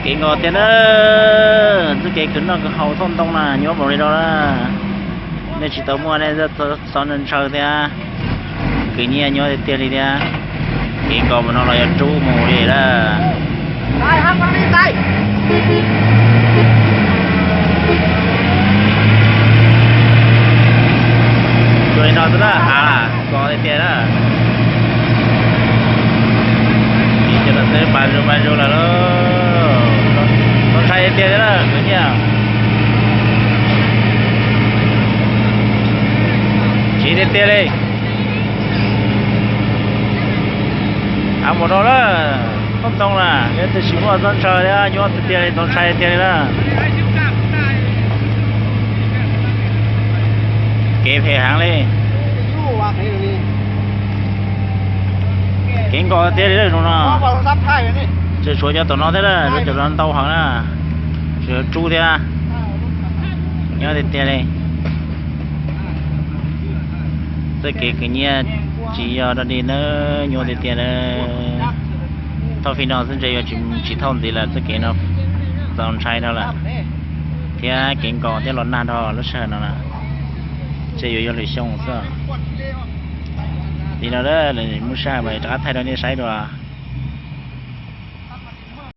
Kev nkos tiag na, txoj kev khwv noj khwv haus thauj ntoo na, nyuaj npaum li no na. Nej tsis tau muaj nej xov ntshaw thiab, khwv nyiaj nyuaj tiag tiag li thiab. Kev nkos mus no los yog rub mus li lawm. Ua li no xwb na, hav nkos tiag tiag na. Ces cov no twb pas zus pas zus lawm lauj. Txaus ntshai tiag tiag li na, khwv nyiaj. Chiv tiag tiag li. Hav mus rau lawm, thauj ntoo na, yog tias tsis muaj xov ntshaw thiab nyuaj tiag tiag li, txaus ntshai tiag li na. Kev phem heev li. Kev nkos tiag li lawm no. Tsis tshuav cov tom no thiab, cov no ntau heev na. Tsis yog rub thiab. Nyuaj tiag tiag li. Txoj kev khwv nyiaj tsis yog dog dig nawb, nyuaj tiag tiag nawb. Thauj fij no xwb ntshe yuav tsis thauj ntxiv lawm, txoj kev no txaus ntshai dhau lawm. Thiab kev nkos thiab los nag dhau lub sij hawm no na, ntshe yuav yog lwm xyoo xwb. Li no lawm, muaj sij hawm mas rov qab thaij rau nej saib dua.